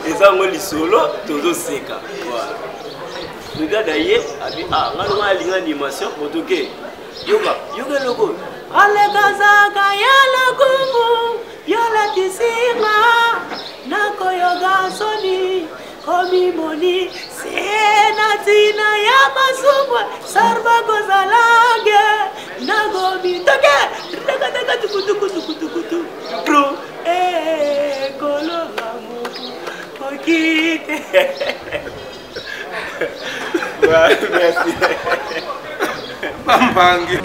Eza yango lisolo tozoseka. Brigade aye abi ah nga longa alinga animation motoke. Yoka, yoka eloko. Alekazaka ya lokumu yolakisi nga nakoyoka soni komimoni se na ntina ya masumu sarba kozalage nakomi toke takataka tukutukutukutukutu tro ekoloba moku okite. Merci. Bambangi.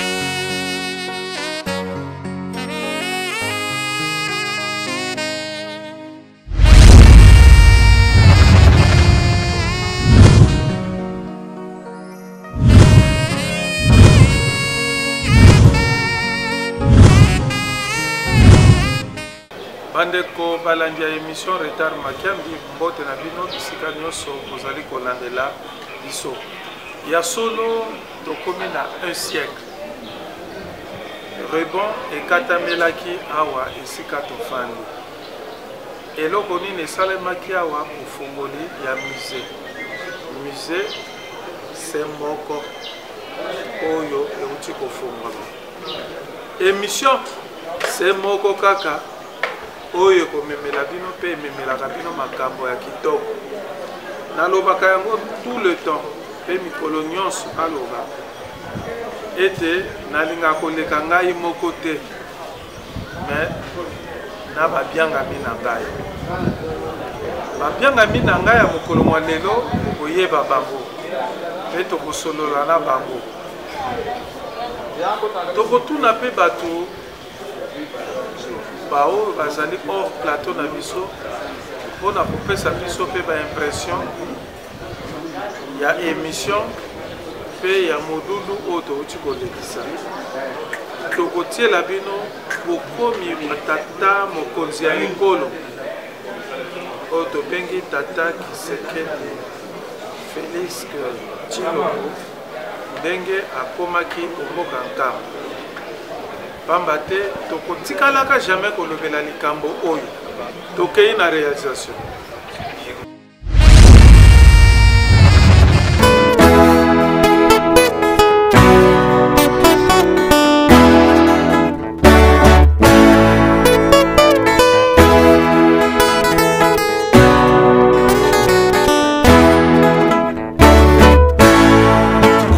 Bandeko balandi ya emission Retard Makiambi, mbote na bino bisika nyonso bozali kolandela biso. Ya solo tokomi na un siècle. Rebond ekatamelaki awa esika tofandi. Eloko nini esalemaki awa? Bofongoli ya musee. Musee se moko oyo euti kofongwama. Emission se moko kaka oyo ekomemela bino mpe ememelaka bino makambo ya kitoko. Nalobaka yango tout le temps mpe mikolo nyonso naloba ete nalingaka koleka ngai moko te mais na babiangami na ngai. Babiangami na ngai ya mokolo mwa lelo koyeba bango mpe tokosolola na bango. Tokotuna mpe bato baoyo bazali hors plateau na biso mpo na kopesa biso mpe baimpression ya emission mpe ya molulu oyo touti kolekisa. Tokotiela bino bokomi ya tata mokonzi ya ekolo oyo tobengi tata Tshisekedi Felix Tshilombo ndenge akomaki omboka Nkamba. Pamba te tokotikalaka jamais kolobela likambo oyo tokei na realisation.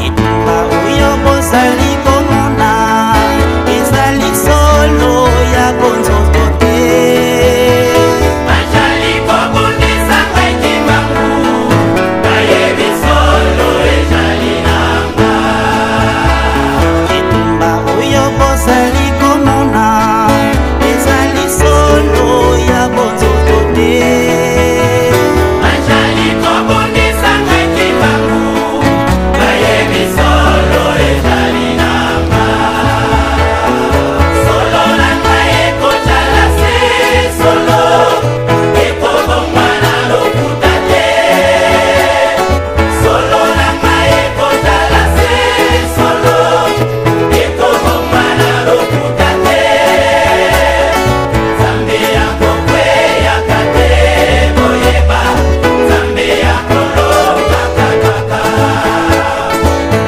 Etumba oyo bozali komona ezali solo ya bonzoto te. Bazali kobundisa ngai kimbangu, bayebi solo ezali na nga. Etumba oyo bozali komona ezali solo ya bonzoto te. Bazali kobundisa ngai kimbangu, bayebi solo ezali na nga. Solo na ngai ekozala se solo, ekobongwana lokuta te. Solo na ngai ekozala se solo, ekobongwana lokuta te. Nzambe akokweyaka te, boyeba, Nzambe akolongaka kaka.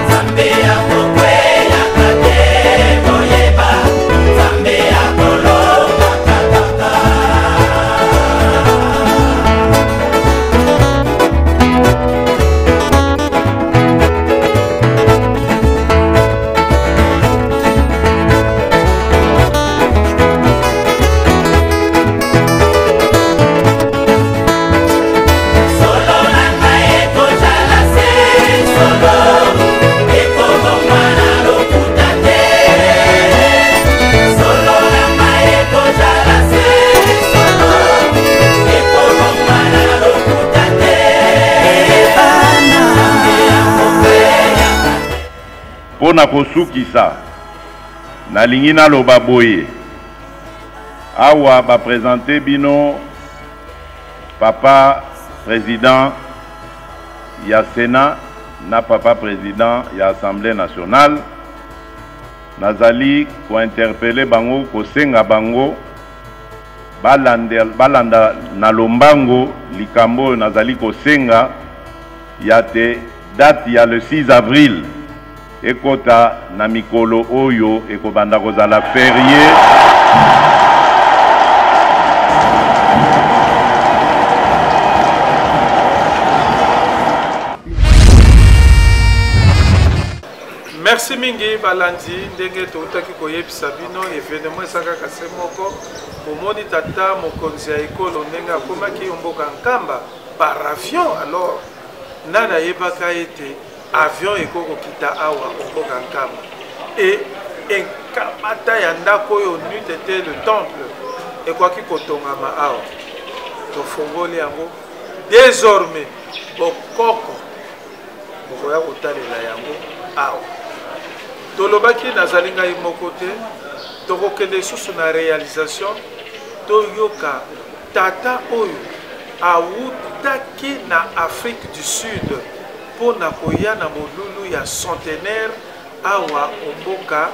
Nzambe akokweyaka te, boyeba, Nzambe akolongaka kaka. Solo na ngai ekozala se solo, ekobongwana lokuta te. Solo na ngai ekozala se solo, ekobongwana lokuta te. Nzambe akokweyaka te. Mpo na kosukisa, nalingi naloba boye, awa ba presenter bino papa president ya Senat na papa president ya Assemblee nationale, nazali ko interpeller bango, kosenga bango Balanda na lombango likambo oyo nazali kosenga ya te date ya le 6 avril ekota na mikolo oyo ekobanda kozala ferie. Merci mingi balandi ndenge toutaki koyebisa bino evenement eza kaka se moko bomoni tata mokonzi ya ekolo ndenge akomaki mboka Nkamba par avion alors nani ayebaka ete avion ekoki kokita awa mboka Nkamba e enkamata ya ndako oyo nut ete le temple ekoki kotongama awa tofongoli yango désormais bokoko bokoya kotalela yango awa tolobaki nazali ngai moko te tokokende lisusu na réalisation toyoka tata oyo awutaki na Afrique du Sud mpo na koya na molulu ya centenaire awa omboka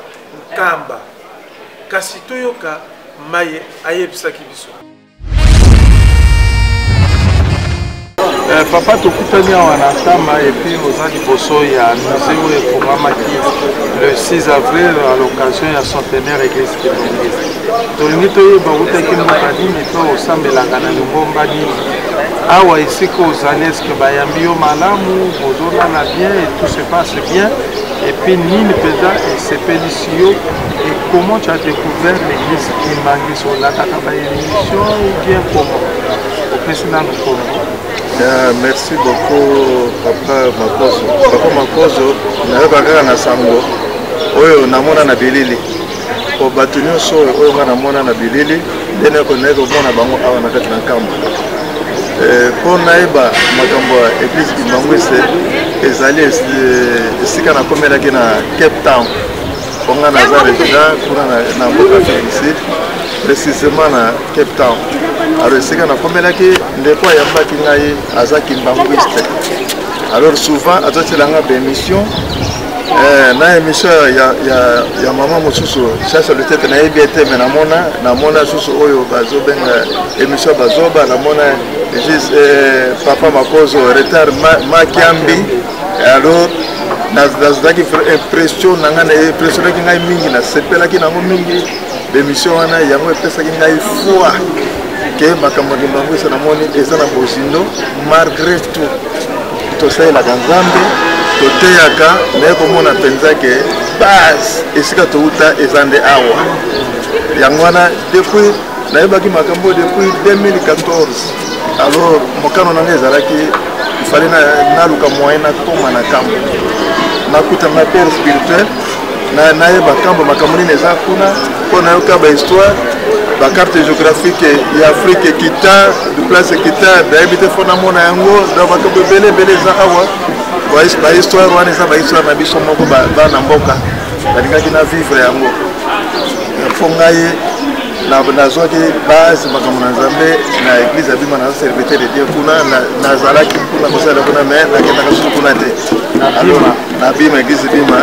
Nkamba kasi toyoka maye ayebisaki biso. Eh, papa tokutani awa na Nkamba epuis oza liboso ya musée oyo efungwamaki le 6 avril à l'occasion ya centenaire église kimbanguiste. Tolingi toyeba outaki mboka nini mpe osambelaka na lingomba nini awa esika ozali eske bayambi yo malamu bozolala bien et tout se passe bien et puis nini mpenza esepelisi yo et comment tu as découvert l'église kimbanguiste olandaka ba émission ou bien comment opesi nanu kombo Yeah, merci beaucoup papa Makozo. Papa Makozo, nayoka kaka na sango oyo namona na bilili po bato nyonso oyo oyo nga namona na bilili nde naye komona bango awa na kati na nkamba mpo nayeba makambo ya eglise kimbanguiste ezali esika nakomelaki na Cape Town mpo nga naza résident kuna na mboka Afrique du Sud précisément na Cape Town alors esika nakomelaki ndeko ayambaki ngai aza kimbanguiste alors souvent azotiela nga baémission Eh, na émission ya, ya, ya mama mosusu chasse le tete nayebi ye te me namona namona susu oyo bazobenga émission bazoba namona juste eh, papa makozo retard makiambi ma alors nazalaki impression na ngai impressionaki ngai mingi nasepelaki nango mingi émission wana yango epesaki ngai foi ke makambo ya kimbanguisa namoni eza na bozindo malgré tout tosalelaka nzambe toteyaka naye komona mpenza ke base esika touta eza nde awa yango wana depuis nayebaki makambo depuis 2014 alors mokano na ngai ezalaki ifale naluka moyen nakoma na kambo nakutana na père spirituel nayeba kambo makambo nini eza kuna mpo nayoka bahistoire bacarte géographique ya afrique ekita place ekita nayebi te fo namona yango donc makambo ebele ebele eza awa bahistoire wana eza bahistoire na biso moko bana mboka balingaki na vivre yango mpo ngai nazwaki base makambo na nzambe na eglise ya bima naza serviteur de dieu kuna nazalaki kuna kosala kuna mais nakendaka susu kuna te na bima eglise bima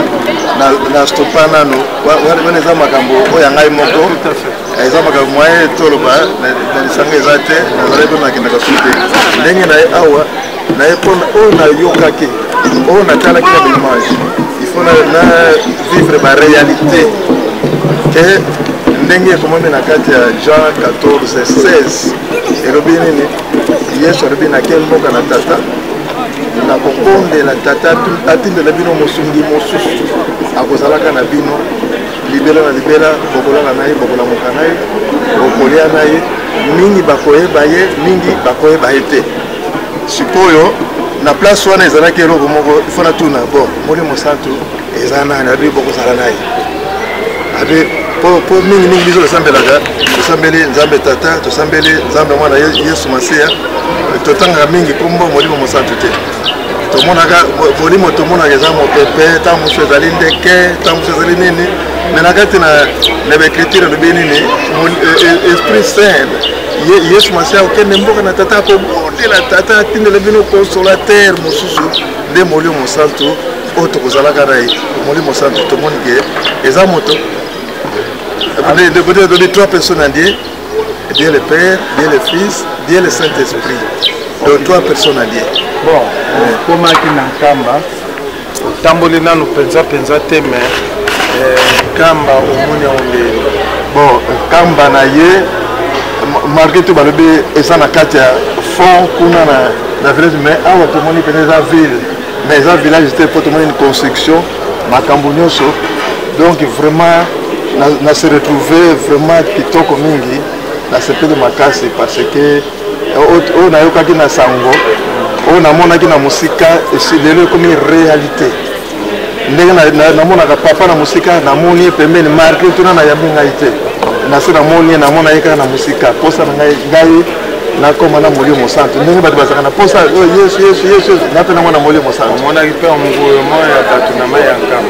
na stopa nano wana eza makambo oyo ya ngai moko eza makambo moye toloba na lisanga eza te nazalaki mpe nakendaka su te ndenge na ye awa na ye mpona oyo nayokaki oyo natalaki na baimage il faut na vivre baréalité ke ndenge ekomami na kati ya Jean 14 16 elobi nini Yesu alobi nake mboka na tata nakobondela tata atindela bino mosungi mosusu akozalaka na bino libela na libela bokolala na ye bokolamuka na ye bokolia na ye mingi bakoyeba ye mingi bakoyeba ye te sikoyo na place wana ezalaki eloko moko ifo natuna bon molimo santu eza nani abi bokozala na ye abi po mingi mingi biso tosambelaka tosambeli nzambe tata tosambeli nzambe mwana yesu masiya totangaka mingi nkombo molimo mosantu te tomonaka molimo tomonaka eza mopepe ntango mosusu ezali ndeke ntango mosusu ezali nini me na kati na baecriture elobi nini esprit saint yesu masiya okende mboka na tata akobondela tata atindela bino consolateur mosusu nde molimo mosantu oyo tokozalaka na ye molimo santu tomoni ke eza moto ndeko te tobi trois personnes en Dieu. Dieu le Père, Dieu le Fils, Dieu le Saint-Esprit. Donc trois personnes à Dieu. Bon, okomaki na Nkamba, otamboli nanu mpenza mpenza te mais eh, Nkamba omoni yango ndenge? Bon, Nkamba na ye malgré tout balobi eza na kati ya fond kuna na, na village, mais awa tomoni mpenza eza ville, mais eza village te mpo tomoni une construction, makambo nyonso. Donc vraiment na, na se retrouver vraiment kitoko mingi, nasepeli makasi parce que oyo nayokaki na sango, oyo namonaki na mosika, lelo ekomi réalité. Ndenge namonaka papa na mosika, namoni ye pembeni, malgré tuna nayambi ngai te, nase namoni ye, namona ye kaka na mosika. Posa na ngai, ngai nakoma na Molimo Mosantu ndenge bato bazalaka na posa oyo Yesu, Yesu, Yesu, Yesu, nga mpe namona Molimo Mosantu. Omonaki mpe nguyoma ya bato na mai ya Nkamba?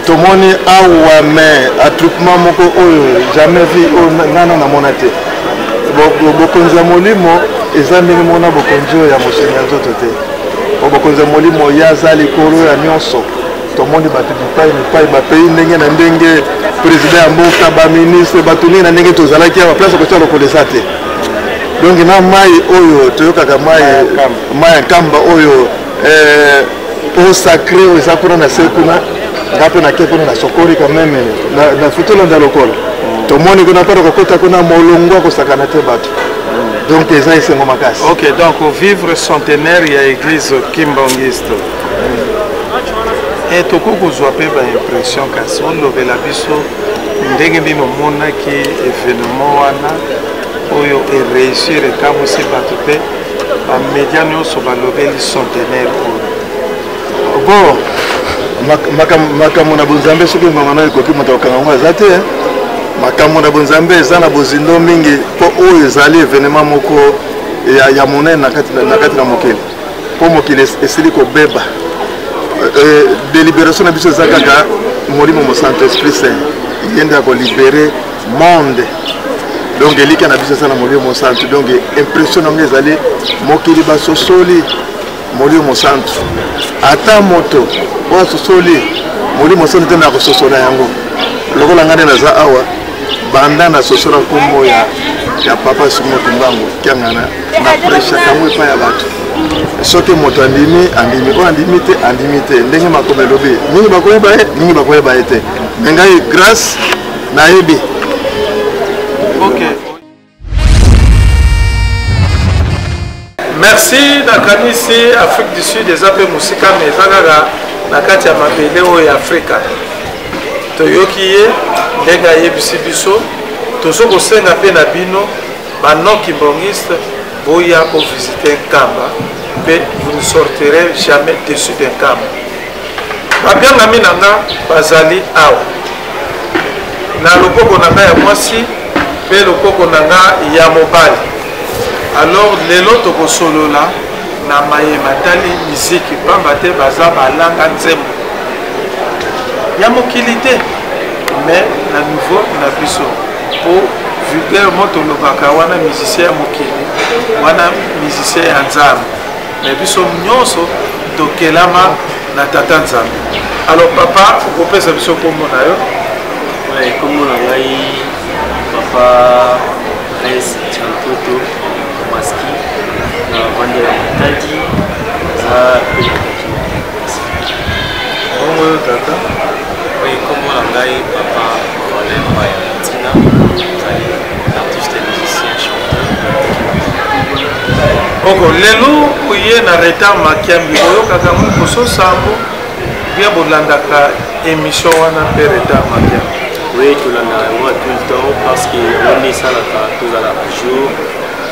Tomoni awa mais attroupement moko oyo jamais vu, oyo ngai na namona te. Bokonzi ya molimo eza ndenge moko na bokonzi oyo ya mosuni ya nzoto te. Po bokonzi ya molimo, ye aza likolo ya nyonso. Tomoni bato bipai mipai, bapays ndenge na ndenge, président ya mboka, baministre, bato ndenge na ndenge. Tozalaki awa, place kotia lokolo eza te. Donc na mai oyo toyokaka, mai mai ya Nkamba oyo eau sacré oyo eza kuna na se kuna, nga mpe nake kuna, na sokoli quand même na futolanda lokola tomoni kuna mpona kokota kuna, molongo akosakana te bato. Donc eza esengo makasi. Ok, donc ovivre centenaire ya église kimbangiste e tokoki kozwa mpe baimpression, kasi olobela biso ndenge nini omonaki événement wana oyo eréussir, ekamwisi bato mpe bamédia nyonso balobeli centenaire oyo. Bon, makambo na bonzambe, soki ngonga na ekoki, moto akokanga yango aza te. Makambo na bonzambe eza na bozindo mingi, mpo oyo ezali événement moko ya monene na kati na mokili, mpo mokili esili kobeba. Délibération na biso eza kaka Molimo Mosanto, Esprit Saint, ye nde akolibérer monde. Donc elika na biso eza na Molimo Mosantu. Donc impression nango ezali mokili basosoli Molimo Mosantu. Ata moto oyo asosoli Molimo Mosantu te, na kososola yango lokola ngai nde naza awa. Banda nasosola nkombo ya Papa Simon Kimbangu Kiangana, na prêchaka yango epai ya bato. Soki moto andimi, andimi; oyo andimi te, andimi te. Ndenge makomi elobi, mingi bakoyeba ye, mingi bakoyeba ye te, mais ngai grâce nayebi. Ok, merci. Nakanisi Afrique du Sud eza mpe mosika, mais eza kaka na kati ya mabele oyo ya Afrika. Toyoki ye ndenge ayebisi biso. Tozo kosenga mpe na bino banon kimbangiste, boya kovisite Nkamba mpe vous ne sortirez jamais dessus de Nkamba. Babiangami na nga bazali awa na loboko na ngai ya mwasi mpe loboko na ngai ya mobali. Alors lelo tokosolola na maye matali miziki, pamba te baza balanga nzembo ya mokili te, mais na niveau na biso, po vulgairement tolobaka wana musicien ya mokili, wana musicien ya Nzambe, mais biso nyonso tokelama na Tata Nzambe. Alors papa, okopesa biso nkombo na yo? Nkombo na ngai Papa Prince Chantoto Maski, na vandela Matadi, naza mpe na kati. Bongo yo, tata? Oui, nkombo na ngai Papa Roland Maya Tina, azali artiste, musicien, chanteur. Oko lelo oye na retard makiambi, boyokaka yango liboso sango bien, bolandaka émission wana mpe retard makiambi? Oui, tolandaka yango à tout le temps, parce que yango nde esalaka tozala à jour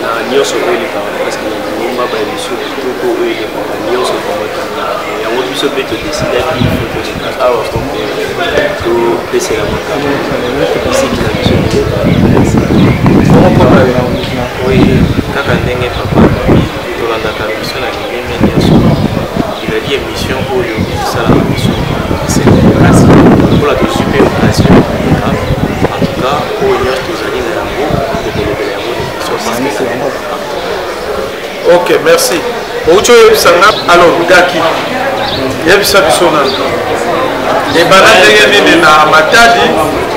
na nyonso oyo elekaka presque na lingomba. Baémission kitoko oyo elekaka nyonso, vraiment tolandaka yango. Biso mpe todesidaki faut toleka awa po topesela makambo misiki na biso ndenge. Oui, kaka ndenge papa alobi, tolandaka biso na limeme nyonso. Ezali émission oyo esalaka biso esengo makasi lokola tozwi mpe occasion ya koleka. En tout cas, oyo nyonso tozali na yango, tokolobela yango na émission, parce que ezali important. Ok, merci. Outi oyebisa nga. Alors Gaki, yebisa biso nano ebanda ndenge nini na Matadi,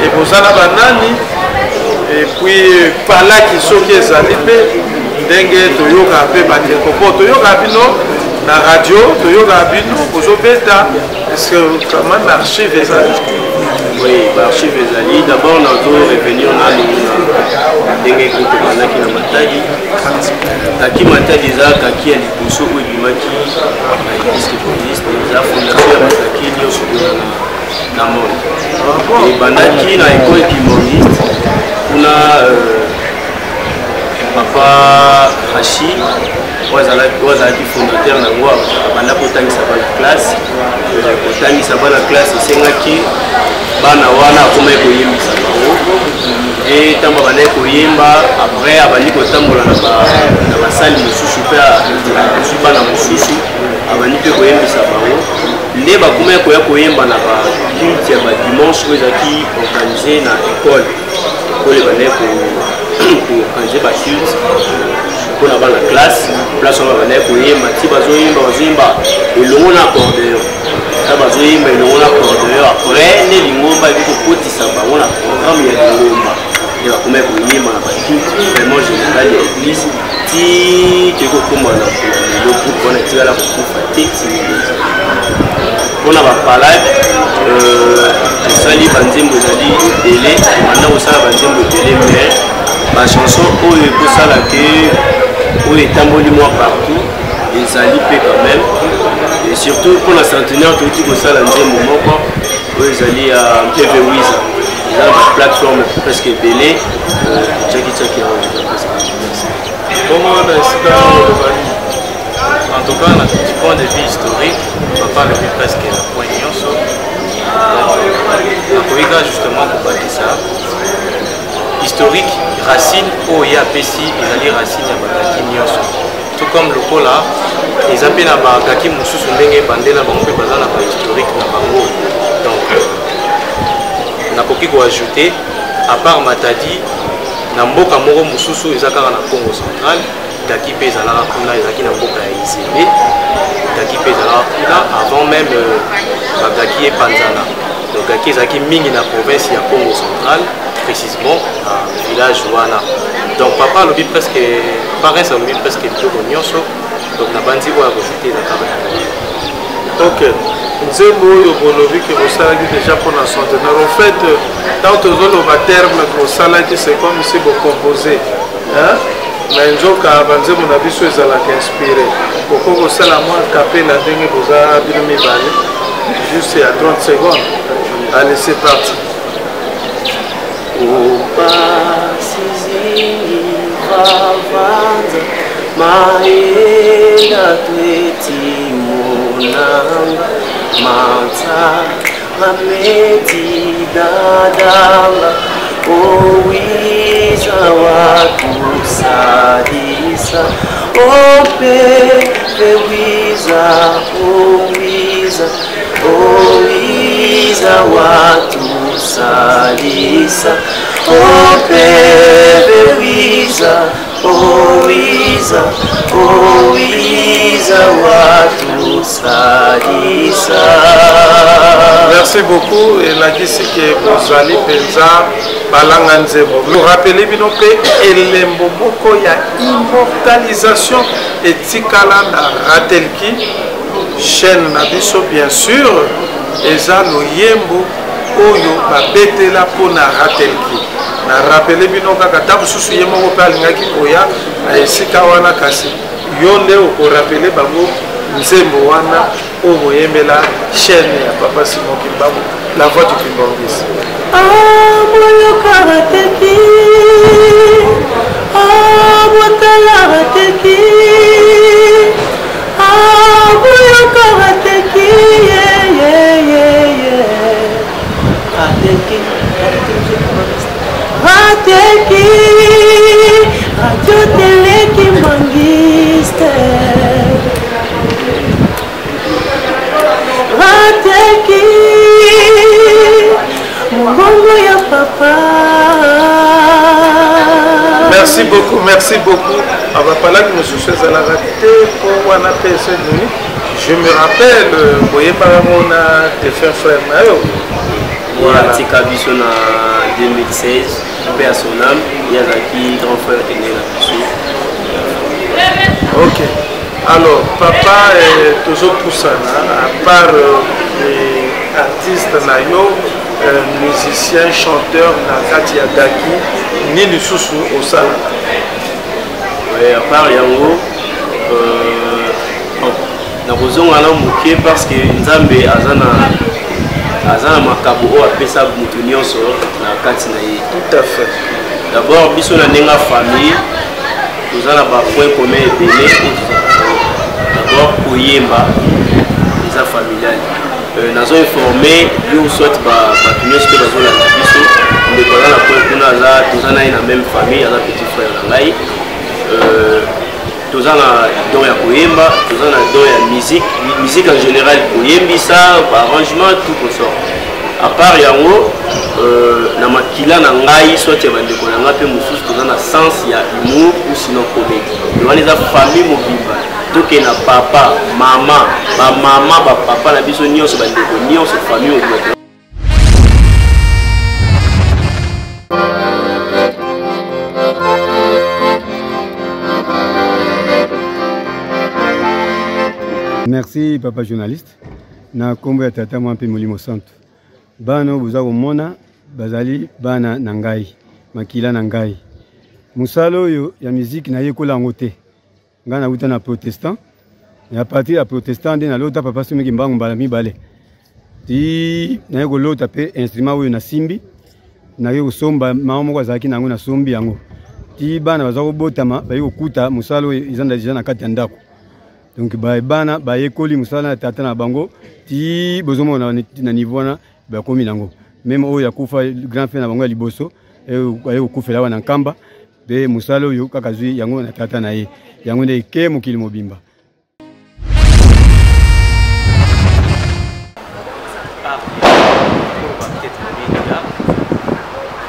eboza na banani? Et puis palaki soki ezali mpe ndenge toyokaka mpe bandeko mpo toyokaka bino na radio, toyokaka bino bozobeta. Est-ce que quand même archive ezali? Oui, baarchive ezali. D'abord nazo revenir nanu na ndenge groupe ebandaki na Matadi. Kaki Matadi eza kaki ya liboso oyo ebimaki na église kimbanguiste. Eza fondation ya bakaki nyonso oyo na monde. Ebandaki na école kimbanguiste kuna. Papa Hashi oyo azalaki fondateur na yango abanda kotangisa bana classe. Kotangisa bana classe esengaki bana wana akomaki koyembisa bango. E ntango abandaki koyemba, après abandi kotambola na basali mosusu mpe azwi bana mosusu, abandi mpe koyembisa bango. Nde bakomaki koya koyemba na baculte ya badimanche oyo ezalaki organise na école. École ebandaki koorganize baculte mpona bana classe. Place wana babandaki koyemba ti bazoyemba, bazoyemba elongo na accordéon. Ta bazoyemba elongo na accordéon, après nde lingomba eki kokotisa bango na programme ya lingomba. Nde bakomaki koyemba na baculte vraiment général ya église ti toyei kokóma na lelo. Groupe wana etikala kokufa te ti mpona bapalade. Tosali banzembo ezali ebele, tobanda kosala banzembo ebele, mais bachanson oyo ekosala ke oyo etamboli mwa partout ezali mpe quand même. Et surtout mpona centenaire toyuti kosala nzembo moko oyo ezali ya Mpeve Wiza. Eza na baplateforme presque ebele, tiaki yango. Bongo na esika oloba nini? En tout cas, du point de vue historique, papa alobi presque na point nyonso. Donc nakoki kaka justement kobakisa historique. Racine oyo ye apesi ezali racine ya bakaki nyonso, tout comme lokola eza mpe na bakaki mosusu ndenge ebandela, bango mpe baza na bahistorique na bango. Donc nakoki koajoute, à part Matadi, na mboka moko mosusu eza kaka na Congo Central, gaki mpe ezalaka kuna. Ezalaki na mboka ya Izebe. Gaki mpe ezalaka kuna avant même bagaki epanzana. Donc gaki ezalaki mingi na province ya Congo Central, précisément na village wana. Donc papa alobi presque, parents alobi presque biloko nyonso. Donc nabandi oyo akojoute eza kaka yango. Ok, nzembo oyo bolobi ke bosalaki déjà mpona centenaire, au fait, ntango tozoloba terme bosalaki, c'est comme si bocomposé, hein? Mais nzoka banzembo na biso ezalaka inspiré. Bokoki kosala mwa kapela ndenge boza bino mibale, juste ya 30 secondes. Allez, c'est parti. Opasizingivavanza maenda twetimonanga matsa mameti dadanga owiza watusadisa opepe wiza owiza owiza watusalisa opepe wiza owiza owiza watusalisa. Merci beaucoup. Elakisi ke bozali mpenza balanga nzembo. Rapele bino mpe elembo moko ya immortalisation etikala na Ratelki, chaîne na biso bien sûr, eza loyembo oyo babetela mpona Ratelki. Na rapele bino kaka, ta mosusu ye moko mpe alingaki koya na esika wana, kasi yo nde okorapele bango nzembo wana oyo boyembela chaîne ya papa Simon Kimbangu, la voix du kimbanguiste. Boyoka bateki, botala bateki, boyoka bateki, bateki, bateki radio télé kimbanguiste, bateki mongongo ya papa. Merci beaucoup, merci beaucoup. Abapalaki mosusu ezalaka te mpo wana mpe esenui. Je me rappelle, boyebaka ngo na défunt frère na yo. Voilà. Atika biso na 2016. Paix à son âme, ye azalaki grand frère aîné na biso. Ok. Alors, papa, eh, tozopusana, à part euh, les artistes na yo, euh, musicien, chanteur na kati ya Gaki, nini lisusu osalaka? Ouais, à part yango, euh, bon, nakozonga na moke parce que Nzambe aza na aza na makabo oyo apesa moto nyonso na kati na ye. Tout à fait. D'abord biso na ndenge ya famille toza na ba point commun ebele oyo tozalaka. D'abord koyemba eza familial. Euh, nazo informe yo soit bato nyonso mpe bazolanda biso, ndeko aza na point kuna, aza toza na ye na même famille, aza petit frère na ngai. Euh, toza na don ya koyemba, toza na don ya musique, musique en général, koyembisa, arrangement, tout consort. À part yango, euh, na makila na ngai soit ya bandeko na ngai mpe mosusu, toza na sens ya humour ou sinon comédie. Wana eza famille mobimba, tokende na papa, mama, bamama, bapapa na biso nyonso, bandeko nyonso, famille mobimba. Merci papa journaliste. Na kombo ya tata mwa mpe Molimo Santu, bana oyo boza komona bazali bana na ngai, makila na ngai. Mosala oyo ya miziki nayekola yango te, ngai nauta na protestant. Ya partir ya protestant nde nalota papa Simon Kimbangu mbala mibale, ti naye kolota mpe instrument oyo nasimbi, naye kosomba, mama moko azalaki na yango, nasombi yango. Ti bana baza kobotama, baye kokuta mosala oyo eza deja na kati ya ndako. Donc bana bayekoli mosala ya tata na bango, ti bozomona na niveau wana bakomi nango. Meme oyo akufa, grand frère na bango ya liboso, aye kokufela awa na Nkamba, mpe mosala oyo kaka zwi yango na tata na ye, yango nde eke mokili mobimba.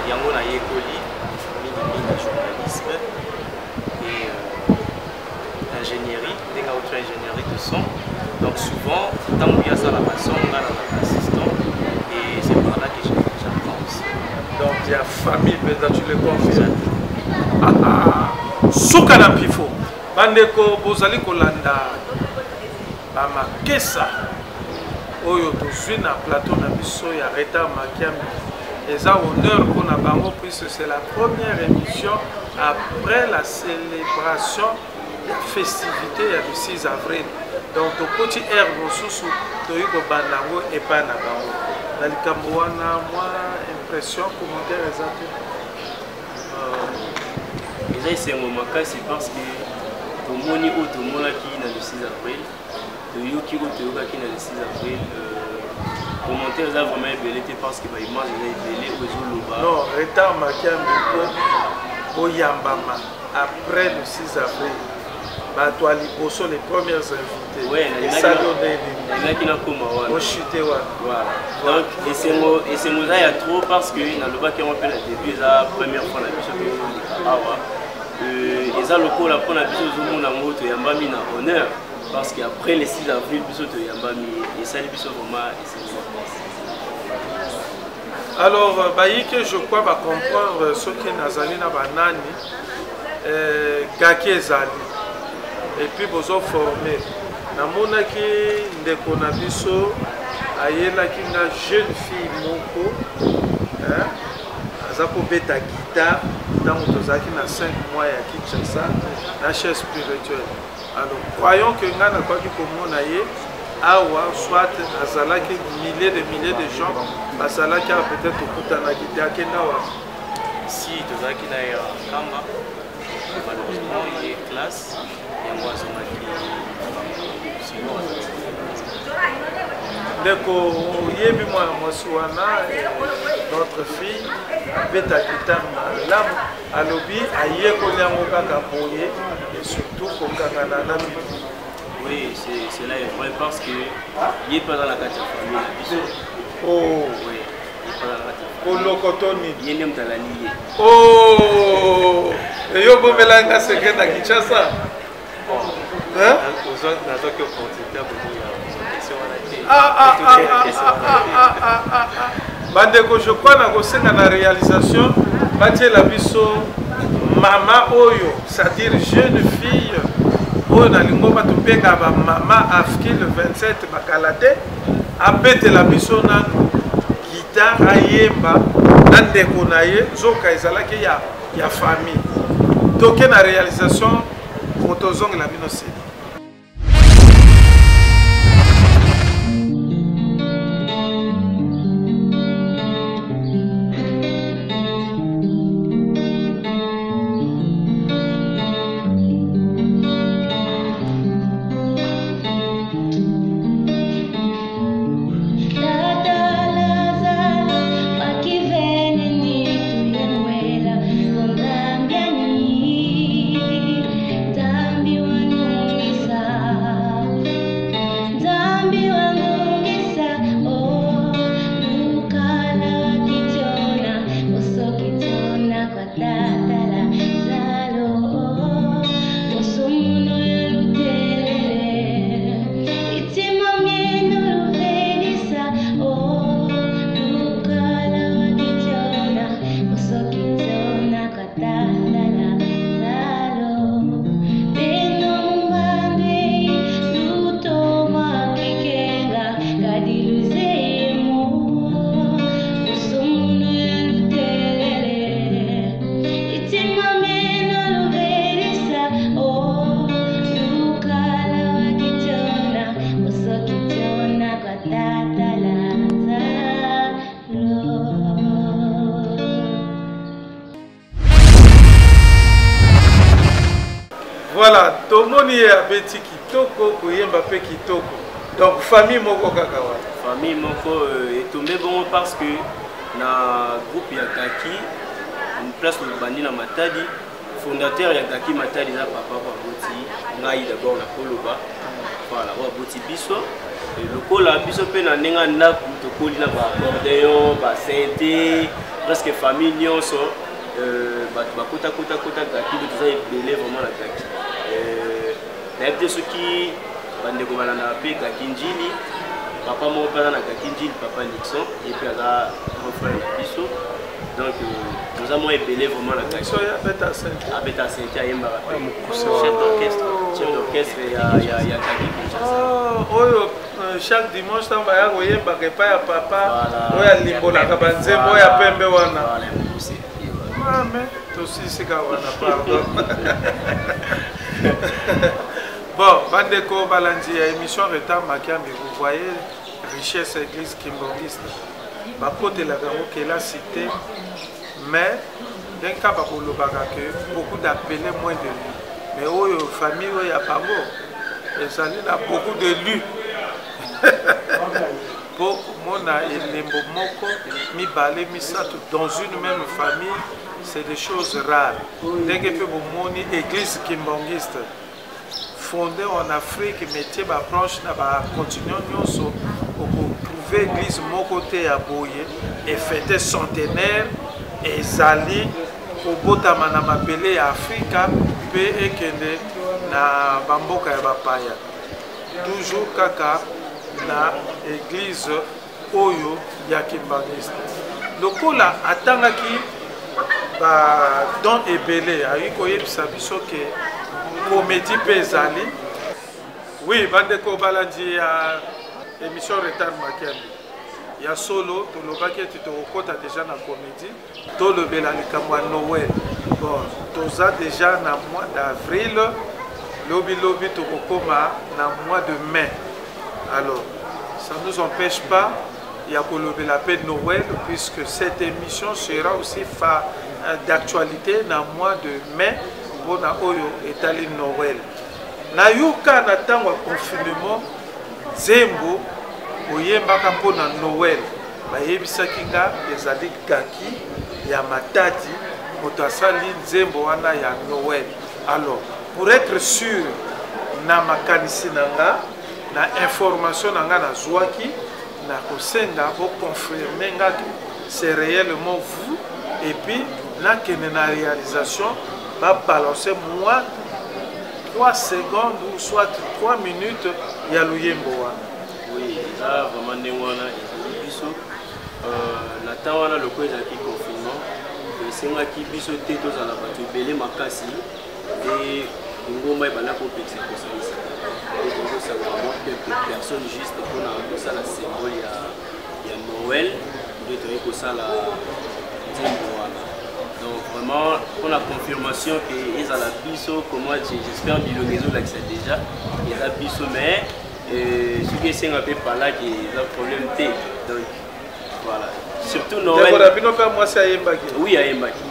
Yango nayekoli mingimingi journalisme et ingénierie, ndenge auto ingénierie de son. Donc souvent ntango ye asalaka son, nga nazalaka assistant, et c'est par là que j'apprends aussi. Donc ya famille mpenza, tu le confirmes. Suka na mpifo, bandeko, bozali kolanda bamakesa oyo tozwi na plateau na biso ya Retard Makiambi. Eza honneur mpona bango puisque c'est la première émission après la célébration ya festivité ya le 6 avril. Donc tokoti aire mosusu, toyei kobanda yango epai na bango na likambo wana. Mwa impression, commentaire eza te? Eza esengo makasi parce que tomoni oyo tomonaki na le 6 avril, toyoki oyo toyokaki na le 6 avril. Commentaire eza vraiment ebele te parce que baimage eza ebele oyo ezoloba. Non, Retard Makiambi, mpo boyambama après le 6 avril, bato ya liboso, les premières invités, esali o ndenge nini? Nalingaki nakoma wana. Ochute wana. Voilà, donc esengo, esengo eza ya trop parce que nalobaki yango mpe na début, eza première fois na biso toleka awa. Eza lokola mpona biso ozomona yango, toyambami na honneur parce que après le 6 avril biso toyambami, esali biso vraiment esengo makasi. Alors bayike, je crois bacomprendre soki nazali na banani. Gaki ezali et puis bozoforme. Namonaki ndeko na biso ayelaki nga jeune fille moko, hein, aza kobeta guitare ntango tozalaki na 5 mois ya Kinshasa na chef spirituel. Alors croyons que ngai nakoki komona ye awa, soit azalaki milliers de milliers de gens bazalaki awa, peut-être okutanaki te, akenda wapi? Si, tozalaki na ye Nkamba, malheureusement ye classe yango azongaki, sinon azalaki. Ndeko, oyebi mwana mwasi wana, notre fille abeta guitare malamu, alobi ayekoli yango kaka boye, et surtout kokangana na mibu. Oui, cela est vrai parce que ye mpe aza na kati ya famille na biso. Oh. Oui, ye mpe aza na kati ya famille. Koloko to nini? Ye nde moto alandi ye. Oh, eyo bombela nga secret na Kinshasa. Hein? Nazwaki opportunité ya kotoya question wana te. Ah, ah, ah, ah, ah, ah, ah, ah. Bandeko, je crois na kosenga na réalisation batiela biso mama oyo, c'est-à-dire jeune fille oyo na lingomba tobengaka bamama afki le 27 bakala te, abetela biso nanu guitare, ayemba na ndeko na ye. Nzoka ezalaki ya, ya famille. Toke na réalisation, moto ozongela bino nsima. Voilà, tomoni ye abeti kitoko, koyemba mpe kitoko. Donc famille moko kaka wana. Famille moko euh, etombe bongo parce que na groupe ya Gaki, place tobandi na Matadi, fondateur ya Gaki Matadi eza papa oyo aboti ngai d'abord na koloba. Voilà, oyo aboti biso. Lokola biso mpe na ndenge ya ndako tokoli na ba accordéon, ba synthé, presque famille nyonso. Euh, bato bakota kota kota gaki do toza ebele vraiment na gaki. Euh, nayebi te soki bandeko balandaka mpe gaki njili, papa moko mpe aza na gaki njili, papa Nixon, ye mpe aza grand frère na biso. Donc euh, toza mwa ebele vraiment na gaki. Abeta sente, ayembaka mpe, chef d'orchestre, chef d'orchestre ya gaki Kinshasa. Oh, oyo chaque dimanche ntango baya koyembaka epai ya papa oyo alimbolaka banzembo oyo ya pembe wana. Mame tosisika wana, pardon. Bon, bandeko balandi ya émission Retard Makiambi, vous voyez richesse église kimbongiste, bakotelaka yango kelasi te, mais ndenge kaka bakolobaka ke beaucoup d'appelés moins de lui, mais oyo famille oyo ya bango ezali na beaucoup de lus mpo komona elembo moko, mibale, misato dans une même famille, c'est des choses rares. Ndenge mpe bomoni église kimbangiste fondée en Afrique, métier babranche na bacontinent nyonso, okotrouve église moko te ya boye efete centenaire ezali kobotama na mabele ya Afrika mpe ekende na bamboka ya bapaya, toujours kaka na église oyo ya kimbangiste. Lokola atangaki badon ebele, ayi koyebisa biso ke comédie mpe ezali. Oui, bandeko balandi ya émission Retard Makiambi, ya solo tolobaki ete tokokɔta deja na comédie, tolobela likambo ya Noël. Bon, toza déjà na mois d'avril, lobi lobi tokokoma na mois de mai. Alors ça nous empêche pas ya kolobela mpe Noël, puisque cette émission sera aussi fa d'actualité na mois de mai mpona oyo etali Noël. Nayoka na ntango ya confinement nzembo oyembaka mpona Noël, bayebisaki nga ezali Gaki ya Matadi moto asali nzembo wana ya Noël. Alors pour être sûr na makanisi na nga, na information na nga nazwaki, na kosenga boconfirme nga ke c'est réellement vous, et puis nakende na réalisation babalance moi 3 secondes ou soit 3 minutes ya loyembo wana. Oui, eza vraiment ndenge wana, ezali biso. Euh, na temps wana lokola ezalaki confinement, esengaki biso te tozala bato ebele makasi nde lingomba ebanda kopekisa kosangisa. Nde tozosangana mwa quelques personnes juste mpona kosala symbole ya, ya Noël, nde toyei kosala nzembo wana. Donc vraiment mpona confirmation ke ezala biso, comment j'espère bilongi ezolakisa déjà eza biso, mais euh, soki esenga mpe palaki eza problème te. Donc voilà, surtout Noël. Ndeko na bino mpe mwasi ayembaki? Oui, ayembaki,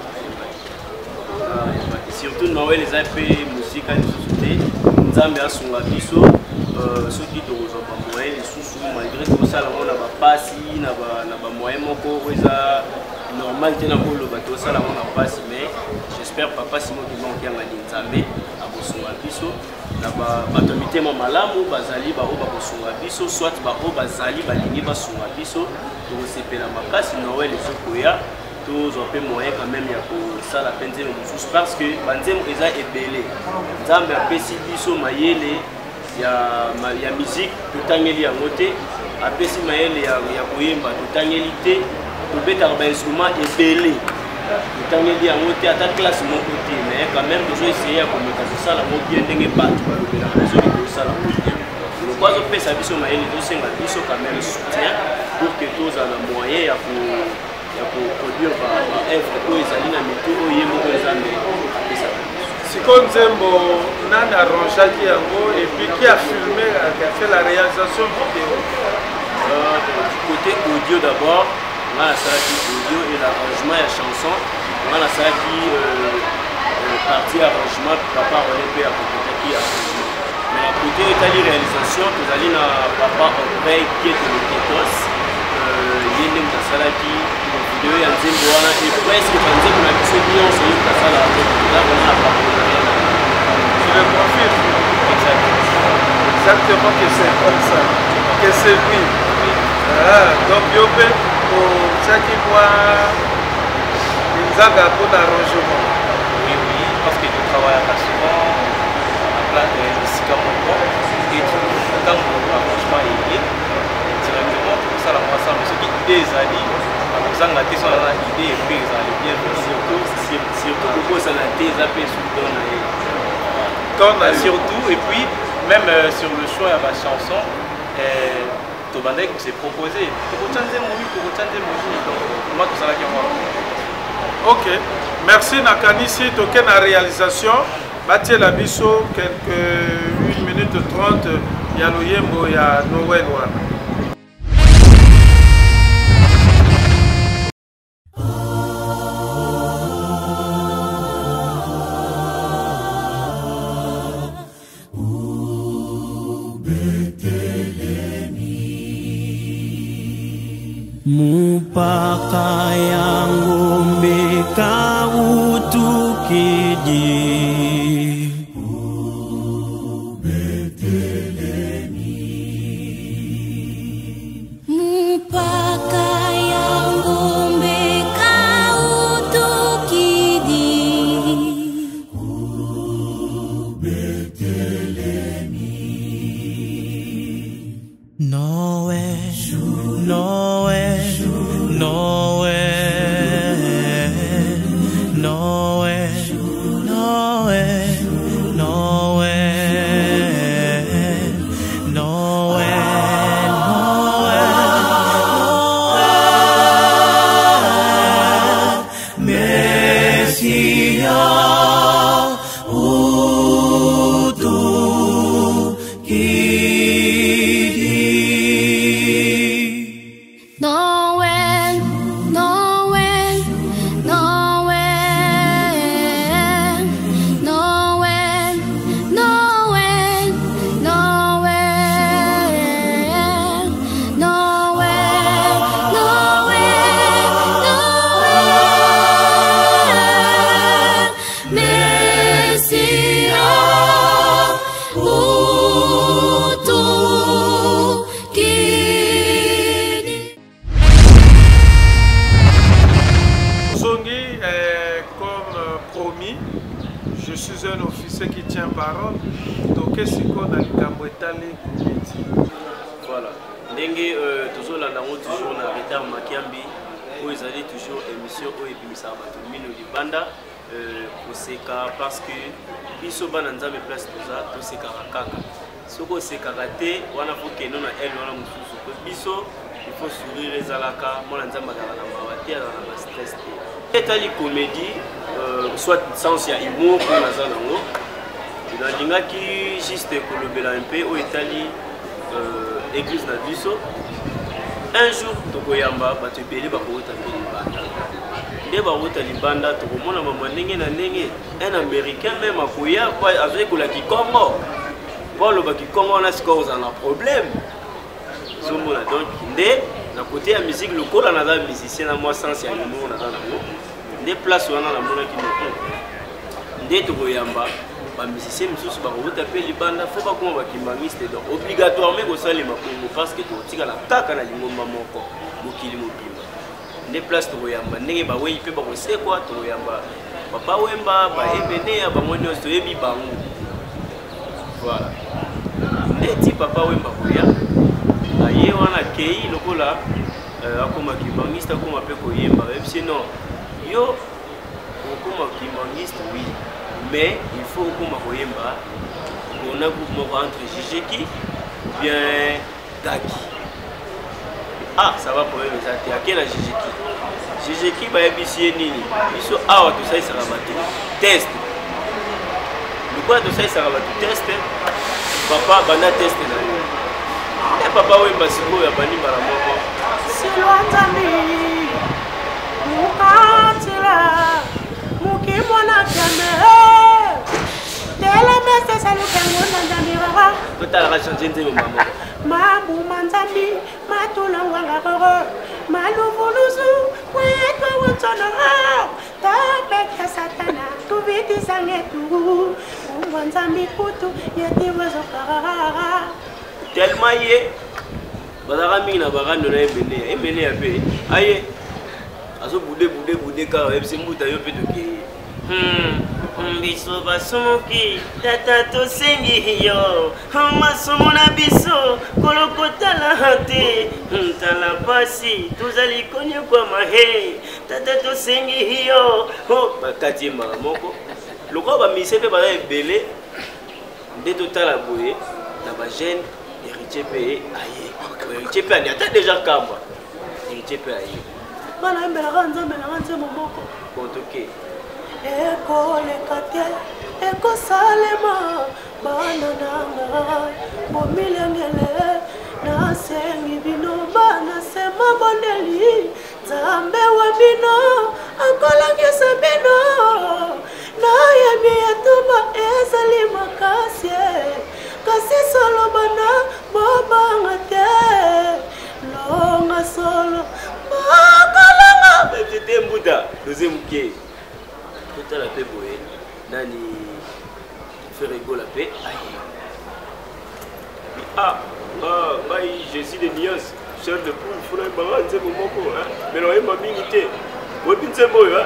ayembaki. Surtout Noël eza mpe mosika lisusu te. Nzambe asunga biso, euh, soki tokozwa bamoyen lisusu, malgré tokosala yango na bapasi, na bamoyen moko oyo eza normal te na koloba, tosala yango na pasi, mais j'espère papa Simon Kimbangu Kiangani Nzambe akosunga biso na bato ya mitema malamu bazali baoyo bakosunga biso, soit baoyo bazali balingi basunga biso, tokosepela makasi. Noël ezokoya, tozwa mpe moyen quand même ya kosala mpe nzembo mosusu, parce que banzembo eza ebele. Nzambe apesi biso mayele ya, ya musique, totangeli yango te. Apesi mayele ya, ya koyemba, totangeli te. Tobetaka bainstrument ebele, totangeli yango te, ata classe moko te, mais quand même tozo essaye ya komeka kosala yango bien ndenge bato balobelaka biso ke tosala yango bien. Lokwa azopesa biso mayele, tosenga biso quand même soutien pour que tozala na moyen ya ko ya koproduire baœuvre oyo ezali na mito oyo ye moko Nzambe apesaka biso. Sikoyo nzembo, nani arrangeaki yango et puis qui a filmé, qui a fait la réalisation vidéo? Du côté audio d'abord, nga nasalaki audio et l'arrangement ya chanson. Nga nasalaki partie arrangement, papa René mpe akompletaki arrangement. Mais na côté etali réalisation, tozali na papa Aubray Kietolo Ketos, ye nde moto asalaki video ya nzembo wana et presque banzembo na biso nyonso ye moto asala yango. Toza vraiment na partenariat na ye. Tu le confirmes? Exactement. Exactement, que c'est comme ça, que c'est lui. Ah, donc yo mpe otiaki mwa linzaka mpona arrangement? Oui, oui, parce que nous travaillons souvent à plein de esika moko et ntango arrangement eye directement tokosala ngo ensemble. Soki idée ezali, akozanga te. So aza na idée epe ezali bien. Surtout, surtout kokosana te, eza mpe surtout na ye. Ton na yo. Surtout, et puis même sur le choix ya bachanson, tobandaki kose proposer tokotya nzembo nini, tokotya nzembo nini. Donc vraiment tosalaki yango. Ok, merci. Nakanisi toke na réalisation, batiela biso quelque 1 minute 30 ya loyembo ya Noël wana. Mupaka ya ngombe kautukidi. Mupaka ya ngombe kautukidi. Noël, Noël, Noël, Noël, Noël, Noël, Noël, Noël, Noël, Messia, Utukidi. Noël, Noël, Noël, Noël, Noël, Noël, Noël, Noël, Noël, Messia, Utukidi. Zongi, comme promis, je suis un officier qui tient parole. Toke sikoyo na likambo etali comédie. Voilà, ndenge tozolanda yango toujours na Retard Makiambi, oyo ezali toujours émission oyo ebimisaka bato mino libanda, koseka, parce que biso bana Nzambe, place toza, tosekaka kaka. Soki osekaka te, wana faut kende na ele wana mosusu. Po biso il faut sourire ezalaka. Mwana Nzambe azalaka na mawa te, azalaka na bastress te. Etali comédie, soit sens ya humour oyo naza nango, nalingaki juste kolobela mpe oyo etali église na biso. Un jour tokoyamba bato ebele, bakouta mpe libanda. Nde bakouta libanda, tokomona mama ndenge na ndenge. Un Américain même akoya po azoyekola kikongo, po aloba kikongo wana. Sikoyo ozala na problème, ozomona. Donc nde na côté ya musique, lokola naza musicien na mwa sens ya humour naza nango, nde place wana namonaki no nde tokoyamba bamusicien misusu bakouta mpe libanda, faut bakoma bakimbangiste. Donc obligatoirement ekosalema bongo, parce que tokotikala kaka na lingomba moko mokili mobimba. Nde place tokoyamba ndenge bawei mpe bakosekwa, tokoyamba Papa Wemba, baebeneya, bango nyonso toyebi bango. Voilà, ndeti Papa Wemba koya, aye wana, akei lokola akoma kimbangiste, akoma mpe koyemba. Bayebisi: "Non, yo okoma kimbangiste, oui, mais il faut okoma koyemba mpona groupe moko entre Jijeki ou bien Gaki." Ah, ça va, problème eza te. Ake na Jijeki. Jijeki bayebisi ye nini? Biso awa tosalisaka bato test. Lokola tosalisaka bato test, papa, banda test na yo. E Papa Wemba sikoyo abandi mbala moko. Silwa Nzambi mukatila mukimwana kyame telemesesa lukengo na Nzambi rara. Totalaka change nzembo mbala moko. Mabuma Nzambi matulongwanga roro maluvuluzu wetwa wotsono topeka satana tuvitisangetu ungwa Nzambi kutu yetiwezokararara. Tellement ye bazalaka mingi na barando na Emeneya. Emeneya mpe aye, azobude bude bude kaka. Oyebisi mbuta, yo mpe tokeye. Biso basumuki, tata, tosengi yo masumu na biso, kolokotala te. Tala pasi tozali konyokwama, he tata, tosengi yo. Bakati ye mbala moko. Lokola bamise mpe baza ebele, nde totala boye na bajeune, Héritier mpe aye. Héritier mpe ani ata déjà kamba, Héritier mpe aye. Bana yembelaka Nzambe nanga nzembo moko. Bon, toke. Ekoleka te, ekosalema. Bana nanga, bomilengele, nasengi bino bana sema bondeli Nzambe wa bino akolangisa bino. Nayebi etumba ezali makasi, kasi solo bana, bobanga te, longa solo bokolonga. Te mbuta, doze moke, totala mpe boye nani. Ferre Gola mpe aye. Ah, ngai Jésus de nuance, chair de poule, funa yembanga nzembo moko, mais naoyemba mingi te. Oyebi nzembo oyo?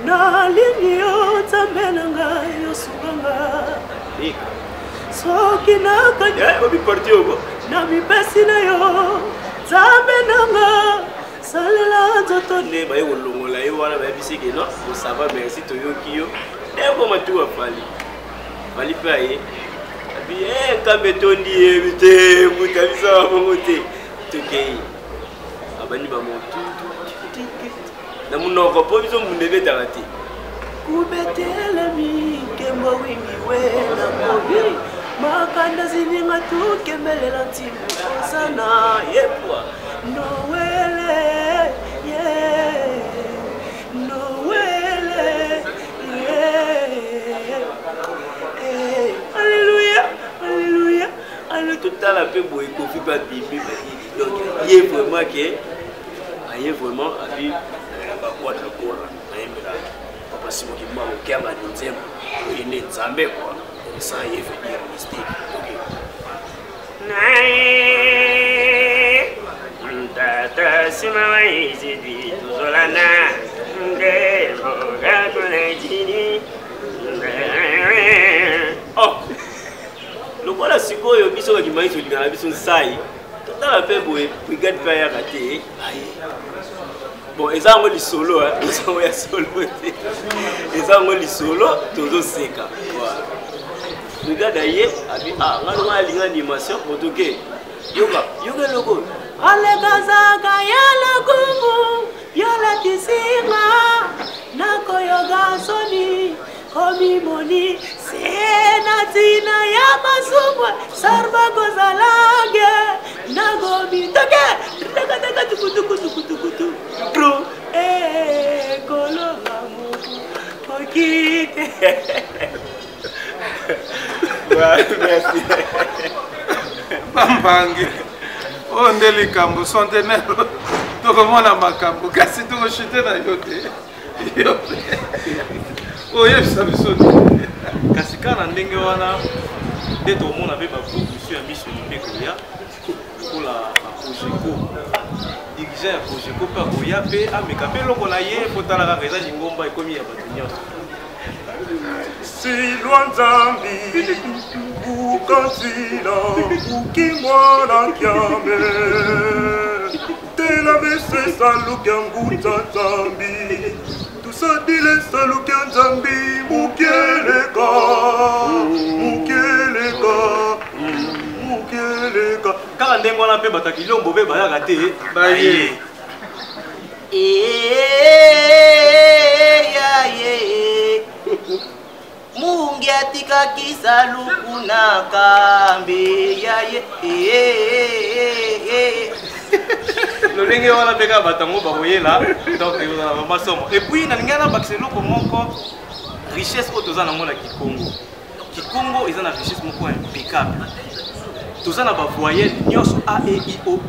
Nalingi yo, Nzambe na ngai, osunganga soki nakani. Obi parti oko. Na mipesi na yo, Nzambe nanga, salela nzoto. Nde baye kolongola ye wana, bayebisi ke non, osava, merci, toyoki yo. Nde ekoma tu afali fali mpe aye, abi nkambe etondi, yebi te moto abisaka bongo te. Tokei, abandi bamotu na monoko mpo biso mbunda ebetaka te. Kubetelemi nkembo wingi we na kobi makanda zininga tukembelela ntimbu osana yepwa. Nowele ye, nowele ye. Eh, alleluya, alleluya. Ale, totala mpe boye, Kofi mpe abimi. Donc ye vraiment ke aye vraiment, abi bakwata kora, nayembela Papa Simoki Mbango okianga ni nzembo oye nde Nzambe quoi, sans ye veut dire mystique. Ok. Tata sima waizidi tuzolana nde mogakulejini. Oh, lokola sikoyo biso bakimai tolingana biso nsai. Totala mpe boye brigade mpe ayaka te aye. Bon, eza yango lisolo, eza yango ya solo te, eza yango lisolo, tozoseka. Voilà. Brigade aye, abi ah, nga longa alinga animation, motoke. Yoka, yoka eloko. Alekazaka ya lokumu yolatisinga nakoyoka soni komimoni se na ntina ya masumu sarba kozalange nakomi toke takataka tukutukutukutukutu tro ekolonga moku okite. Merci. Bambangi oyo nde likambo centenaire, tokomona makambo, kasi tokoshite na yo te, yo oyebisa biso te. Kasi kaka na ndenge wana nde tokomona mpe bagroupe mosusu ya misoni mpe koya lokola baprojeko, dirigeant ya projeko mpe akoya mpe ameka mpe eloko na ye, po tala kaka eza lingomba ekomi ya bato nyonso. Silwa Nzambi ukanzila ukimwana kyame tela bese saluka nguta Nzambi tusadile saluka Nzambi mukeleka mukeleka mukeleka. Kaka ndenge wana mpe bato ya kilombo mpe bayaka te baye. Mungi atikaki saluku na kambe ya ye. Lolenge wana mpe kaka bato yango bakoyela, donc ekozala vraiment somo. Et puis nalingi nabakisa eloko moko, richesse oyo toza nango na Kikongo. Kikongo eza na richesse moko impeccable. Toza na bavoyelle nyonso a e i o u.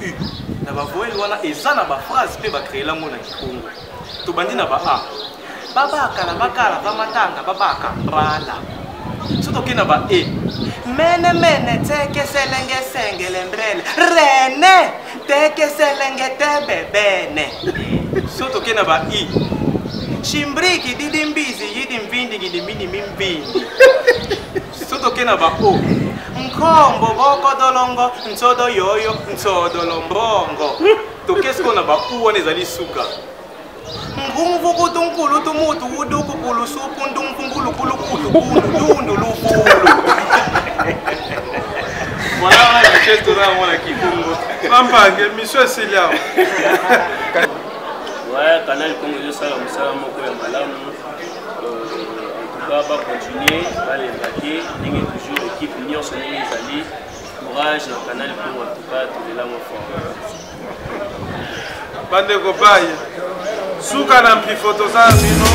Na bavoyelle wana eza na baphrase mpe bacréela yango na Kikongo. Tobandi na ba a, babaka na bakala bamatanga babaka mbala. So tokei na ba e, mene mene teke selenge sengele mbrele rene teke selenge tebebene. So tokei na ba i, shimbriki didi mbizi yidi mvindi gidi mini mimbindi. So tokei na ba o, nkombo bokodolongo ntsodo yoyo ntsodolombongo. Tokei sikoyo na ba u, wana ezali suka. Ngumvukutu nkulu tumutu wuduku kulu supu ndumfungulu kulukulu kundu dundu lufulu. Voilà, wana richesse toza yango na Kikongo. Bambange, émission esili awa. Ouais, Canal Congo ezosala mosala moko ya malamu. En tout cas, bacontinue, balemba te, ndenge toujours équipe nyonso ndenge ezali, courage na Canal Congo. En tout cas, tolelango fort. Bandeko baye, suka na mpifo, toza na bino.